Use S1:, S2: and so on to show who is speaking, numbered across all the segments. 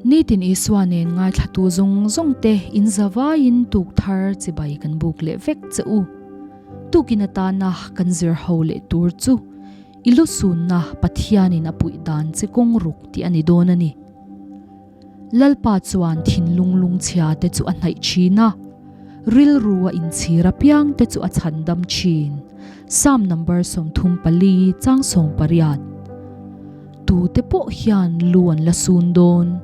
S1: Nitin Isua nen ngaithlatu zawng zawng te in zavaiin tuk thar chibai kan buk leh vek che u. Tukin atana kan zir ho leh tur chu i lusunna Pathianin a puih dan che kawng ruk tih a ni dawn a ni. Lalpa chuan thinlung lungchhia te chu a hnaih thin a, rilru a inchhir apiang te chu a chhandam thin. Psalm number 34 chang 18. Tute pawh hian lu an la sun dawn.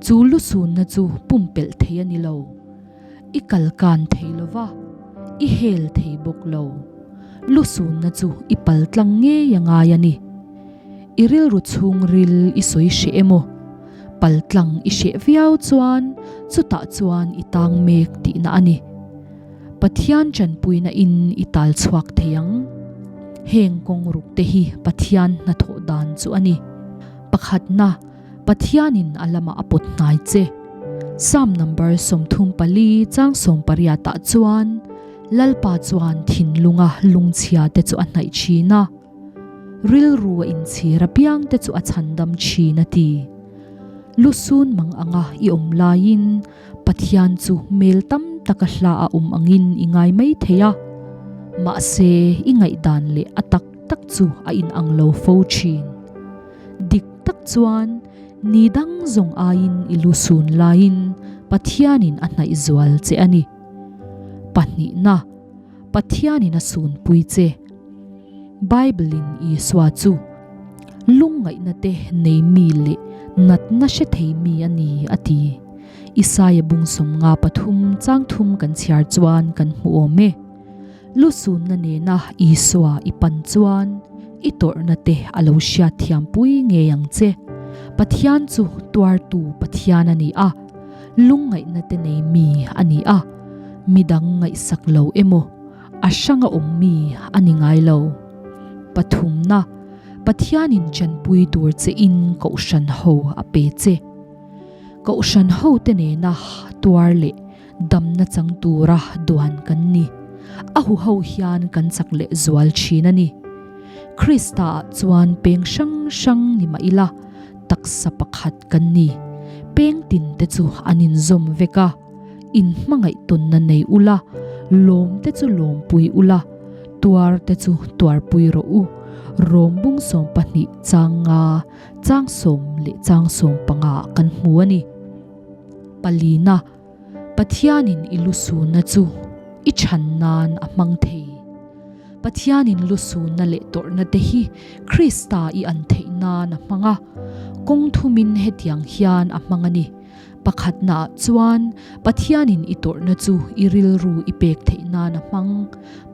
S1: Chu lu sunna chu pumpelh thei a ni lo. I kal kan thei lo va, i hel thei bawk lo. Lu sunna chu i pal tlang ngei a ngai a ni. I rilru chhungril i sawi hreh emaw, pal tlang i hreh viau chuan chutah chuan i tang mek tihna a ni. Pathian tanpuina in i tal chhuak thei ang. Heng kawng ruk te hi Pathian hnathawh dan chu a ni. Pakhatna, Pathianin a lamah a pawt hnai che. Psalm number 34 chang 18 ah chuan Lalpa chuan thinlunga lungchhia te chu a hnaih thin a, rilru a inchhir apiang te chu a chhandam thin a ti. Lusun mang anga i awm laiin Pathian chu mel tam taka hla a awm angin i ngai mai thei a, mahse i ngaihdan leh a tak tak chu a inang lo fo thin. Dik tak chuan ni dang zawng aiin i lu sun laiin Pathianin a hnaih zual che a ni. Pahnihna, Pathianin a sunpui che. Bible-in Isua chu lungngaihna te nei mi leh natna hre thei mi a ni a ti. Isaia bung 53 chang thum kan chhiar chuan kan hmu awm e. Lusunna nena Isua i pan chuan i tawrhna te a lo hriat thiam pui ngei ang che. Pathian chu tuartu Pathian a ni a, lungngaihna te nei mi a ni a, midang ngaihsak lo emaw a hranga awm mi a ni ngai lo. Pathumna, Pathianin chanpui tur che in Kohhran ho a pe che. Kohhran ho te nena tuar leh damna chang tura duan kan ni. A huho hian kan chak leh zual thin a ni. Krista ah chuan peng hrang hrang ni mah ila, taksa pakhat kan ni. Peng tin te chu an inzawm vek a, in hmangaih tawnna nei ula, lawm te chu lawmpui ula, tuar te chu tuarpui rawh u. Rom bung 12 chang nga, chang 10 leh chang 15 ah kan hmu a ni. Palina, Pathianin i lusunna chu i chhan nan a hmang thei. Pathianin lusunna leh tawrhna te hi Krista i an theih nan a hmang a, kawng thumin hetiang hian a hmang a ni. Pakhatnaah chuan Pathianin i tawrhna chu i rilru i pek theih nan a hmang.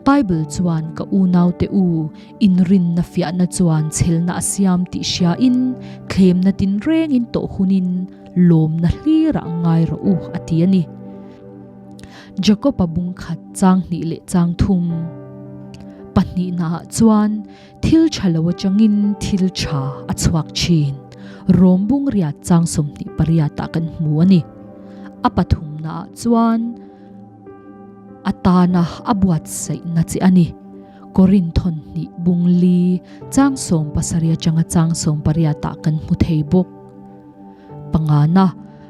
S1: Bible chuan ka unaute u, inrinna fiahna chuan chhelna a siam tih hriain thlemna tinrengin tawh hunin lawmna hlirah ngai rawh u a ti a ni. Jakob-a bung khat chang hnih leh chang thum pahnihnaah chuan thil tha lo atangin thil tha a chhuak thin. Rom bung riat chang 28 ah kan hmu a ni. A pathumnaah chuan a tana a buatsaihna che a ni. Korinthon hnih bung li chang 17 atanga chang 18 ah kan hmu thei bawk. Pangana,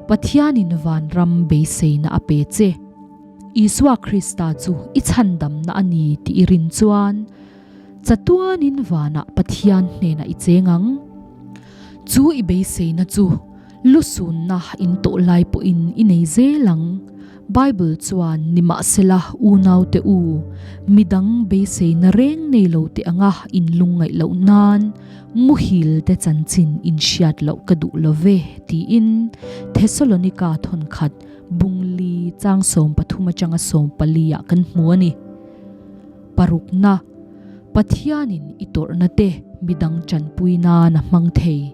S1: Pathianin vanram beiseina a pe che. Isua Krista chu i chhandamna a ni tih i rin chuan, chatuanin vanah Pathian hnenah i cheng ang. Chu i beiseina chu lusunna in tawh lai pawhin i nei zel ang. Bible chuan nimahsela unaute u, midang beiseina reng nei lo teh anga in lungngaih loh nan muhil te chanchin in hriat loh ka duh lo ve tiin Thesalonika thawnkhat bungli chang 13 atanga 14 ah kan hmu a ni. Parukna, Pathianin i tawrhna te midang tanpui nan a hmang thei.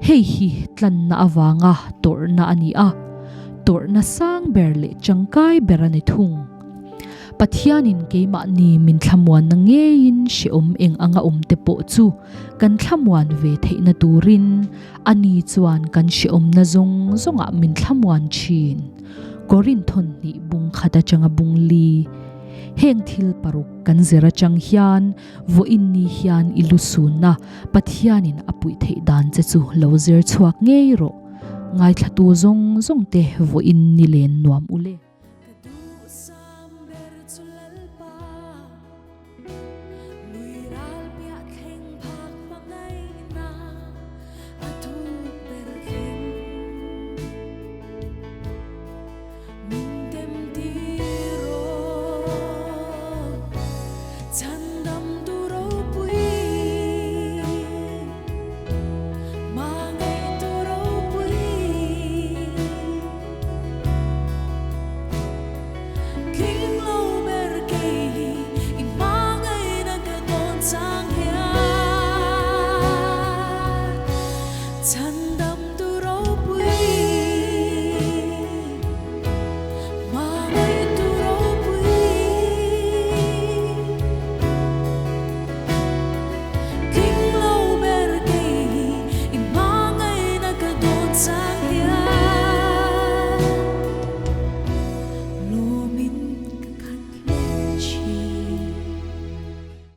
S1: Hei hi tlanna avanga tawrhna a ni a, tawrhna sang ber leh tangkai ber a ni thung. Pathianin keimahni min thlamuanna ngeiin hrehawm eng anga awm te pawh chu kan thlamuan ve theihna turin ani chuan kan hrehawmna zawng zawngah min thlamuan thin. Korinthon hnih bung khat atanga bung li. Heng thil paruk kan zir atang hian Vawiin ni hian i lusunna Pathianin a puih theih dan che chu lo zir chhuak ngei rawh. Ngaithlatu zawng zawng te vawiin ni len nuam ule.